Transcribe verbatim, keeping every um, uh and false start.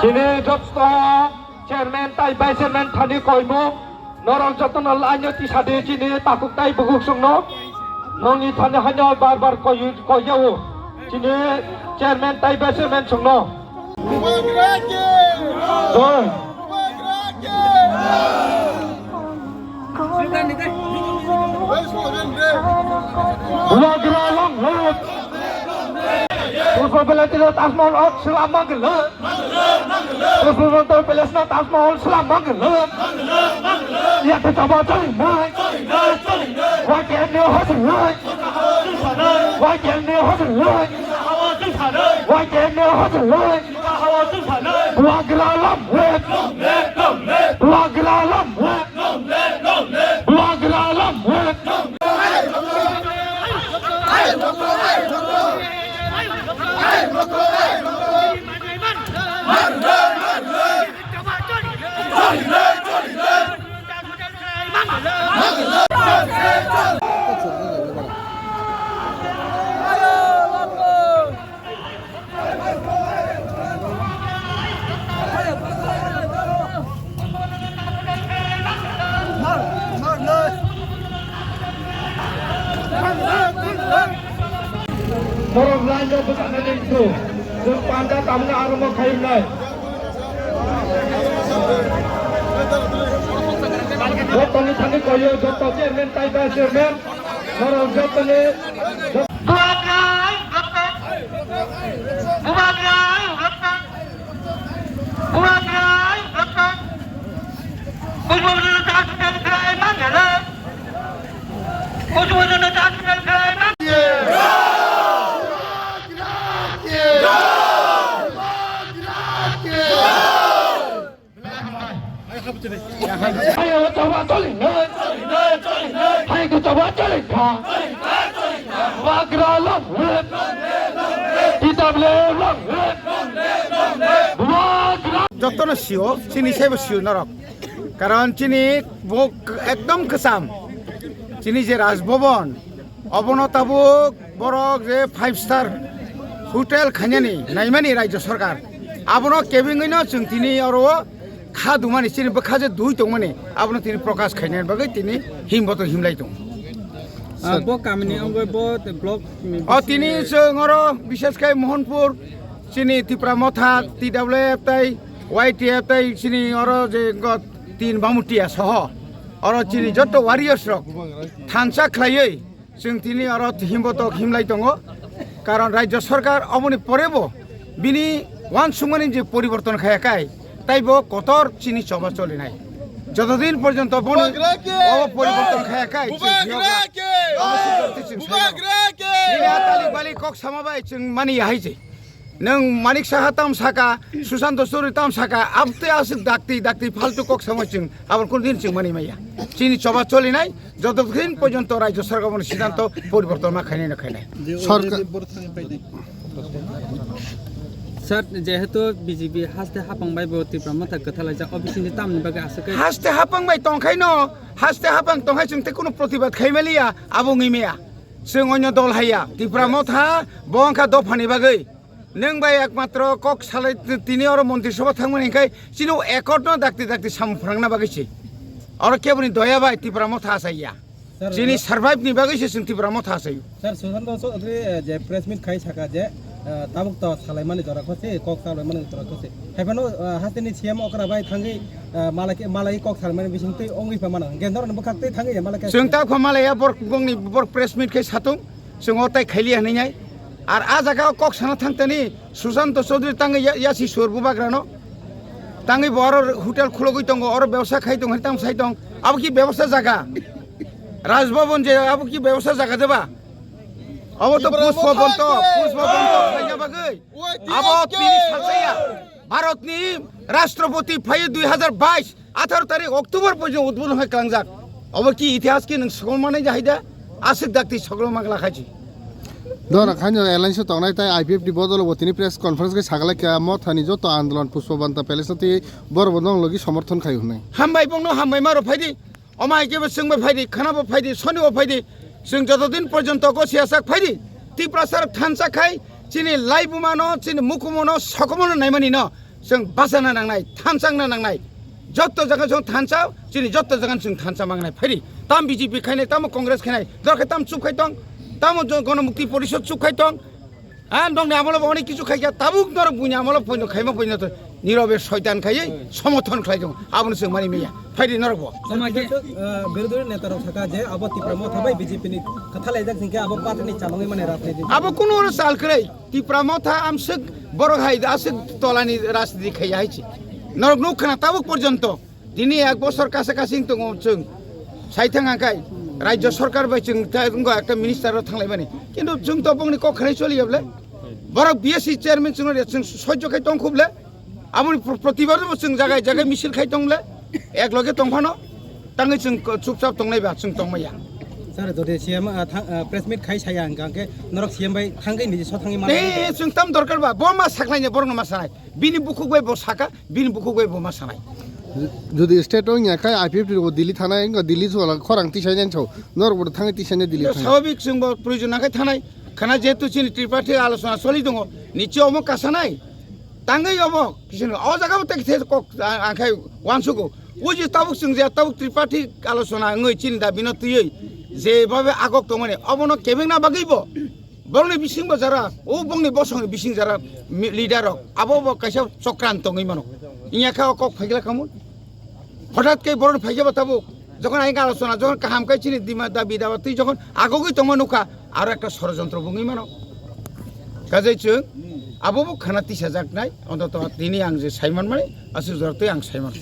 Chini joto chairman tai vice chairman thani koimung, norok jotono line o tisa di chini takhuk tai bukhuk songno. Nongni thani haino bar bar koi, koi yao. Chini chairman tai vice chairman songno. Bubagra ki! Jai! Bubagra ki! Bubagra long live! Pushpa Palace no Taj Mahal o swlam mangla. Pushpa Palace no Taj Mahal swlam mangla. Yakta chaba chali nai. Y T F ni host nai. Y T F ni host nai. Y T F ni host nai. Bubagra long live! Bubagra long live! Bubagra long live! Borok line o bwsaknai ning su. Chwng panda tamna aro mo khaimnai. Jotoni thani koyo, joto chairman, tai vice chairman. Norok jotoni Hai, o chaba choli nai. Hai, o chaba choli kha. Bubagra long live. T W F long live. Bubagra. Jotono sio, chini sebo sio norok. Karon chini bo ekdom kwcham. Chini je Raj Bhavan, obono tabuk borok je five star hotel khainani naimani Rajya Sarkar, abono kebengwino chwng tini oro kha dumani, chini bwkha je dui tongmani, abono tini prokash khainani bagwi tini himboto himlai tongo. Ah, bo kamini wngwi bo block ni O tini chwng oro bishesh khai Mohanpur, chini Tipra Motha, T W F tai Y T F tai chini oro je go tin Bamutia soho, oro chini joto warriors rok thansa khlaiwi chwng tini oro himbotok himlai tongo, karon Rajya Sarkar oboni porebo bini uansukmani je poriborton khaya khai, taibo kotor chini choba cholinai. Jotodin porjonto boni Bubagra ke! Obo poriborton khaya khai, chwng Bubagra phiyokla ke! Obo sujok twi chwng Bubagra ke! Nini atali bali kok sama bai chwng mani yahai je. Nwng Manik Saha tam saka, Susanto Chowdhury tam saka, abte aswk dakti dakti faltu kok sama chwng, aboni kunu din chwng mani maya. Chini choba cholinai, Jotodin porjonto Rajya Sarkar boni siddhanto poriborton ma khainai na khainai. Sarkar. Sir, jehetu B J P haste hapang bai bo Tipra Motha kwthalaijak, o bisingni tamni bagwi aswk khe Haste hapang bai tongkhaino, haste hapang tongkhai chwng tei kunu protibad khaimaliya, abo wngwi maya. Chwng onyo dol haiya, Tipra Motha bo wngkha dophani bagwi. Nwng bai ekmatro kok salai tini oro Montri Sabha thangmani hwnkhe chini accord no dakti dakti samung phrangna bagwi se. Oro keboni doya bai Tipra Motha achaiya. Sir, chini survive ni bagwi se chwng Tipra Motha achaio. Sir, Susanto Chowdhury, eh, je press meet khai saka je, eh, tabuk to salaimani jora kho se, kok salaimani jora kho se. Haiphano, eh, hasteni C M okra bai thangwi, eh, malai khe, malai kok salaimani bising twi ongwi pha mano. Hwnkhe norokni bwkhak twi thangwi ya malai khe. Chwng ta kho malai ya bor bongni bor press meet khai satung. Chwng o tai khailiya hinwi nai. Ar a jaga o kok sana thang tani Susanto Chowdhury tangwi ya-, yasi sur bubagrano. Tangwi bo oro hotel khulogwi tongo, oro bebsa khai tong, hai tamo sai tong. Abo ki bebsa jaga? Raj Bhavan je abo ki bebsa jaga deba? Abo to Tipra Pushpa Motha Bonto, ke! Pushpa Bonto khaina bagwi. Abo tini salsaya. Bharatni Rashtrapati phaiwi dui hazar bais, atharo tarik October poito udbodon hai klangjak. Obo ki itihas ki nwng sokol manai jahai da? Aswk dakti sokol magla khachi. Dora khaino alliance tongnai tai I P F T bodolo bo tini press conference khe sagalai kha Mothani joto andolon Pushpa Banta Palace twi borok bo nong logi somorthon khai hwnwi. Hambai bongno hambai maro phaidi. Omo hai khe bo chwng bai phaidi, khana bo phaidi, soni bo phaidi. Chwng joto din porjonto go siyasak phaidi. Tiprasa rok thansa khai chini laibuma no, chini mukumu no, sokomo no naimani no. Chwng bachana nangnai, thansa wngna nangnai. Jotto jaga chwng thansa, chini jotto jaga chwng thansa mangnai. Phaidi, tam B J P khainai, tamo Congress khainai, dorkhe tam chup khai tong, tamo jo-, Gono Mukti Porishod chup khai tong. Ha, nokni amolo bo onek kichu khaikha, tabuk norok buini amolo poino khaima poino to nirobe soitan khaiwi somothon khlai tong. Abono chwng mani maya. Phaidi norok bo. Sama khe, ah, birodhi neta rok sakha je abo Tipra Motha bai B J P ni kwtha laijak hwnkhe abo party ni chalongwi mani rajniti. Abo kuno oro chal kwrwi. Tipra Motha amswk borok hai aswk tolani rajniti khaiya hai se. Norok nuk khna tabuk porjonto. Tini ek bosor kasa kasi wng tongo chwng. Saithang angkai Rajya Sarkar bai chwng ta wngkha ekta minister o thanglaimani. Kintu chwng to bongni kok khanai choli ya ble. Borok B S C chairman chwngno ya chwng soijo khai tong khuble. Aboni pro-, protibad bo chwng jagai jagai misil khai tong ble. Ek loge tong phano. Tangwi chwng ko-, chupchap tongnai ba chwng tongmaya. Sir, jodi C M, ah, thang, ah, press meet khai saya hwnkha hwnkhe norok C M bai thangwi niji so thangwi mano. Tei chwng tam dorkar ba, bo ma saklaina borokno ma sanai. Bini bukhuk bai bo saka, bini bukhuk bai bo ma sanai. Jodi state wngya khai I P F T rok Delhi thanai, wngkha Delhi sola khorang tisainani sao, norok bo thangwi tisainai Delhi thanai. Swababik chwng bo proyojon nangkhe thanai. Khana jehetu chini tripartite alochona choli tongo, niche omo kasanai. Tangwi omo, kisino o jaga bo tei khe kok ang, ang khai uansugo. O je tabuk chwng je tabuk tripartite alochona wngwi chini dabino twiwi jebabe agok tongmani, obono kebengna bagwi bo borokni bisingbo jara, o bongni bosongni bising jara mi-, leader rok, abo bo kaisa chokran tongwi mano. Inya kha o kok phaikla khamu. Hothat khe borokni phaikhe bo tabuk, jokhon ayang alochona, jokhon kaham khe chini dima dabi daba twi jokhon agogwi tongma nukha, aro ekta sorojontro bungwi mano. Kajai chwng abo bo khana tisajaknai, ontoto tini ang je saimanmani, aswk jora twi ang saiman.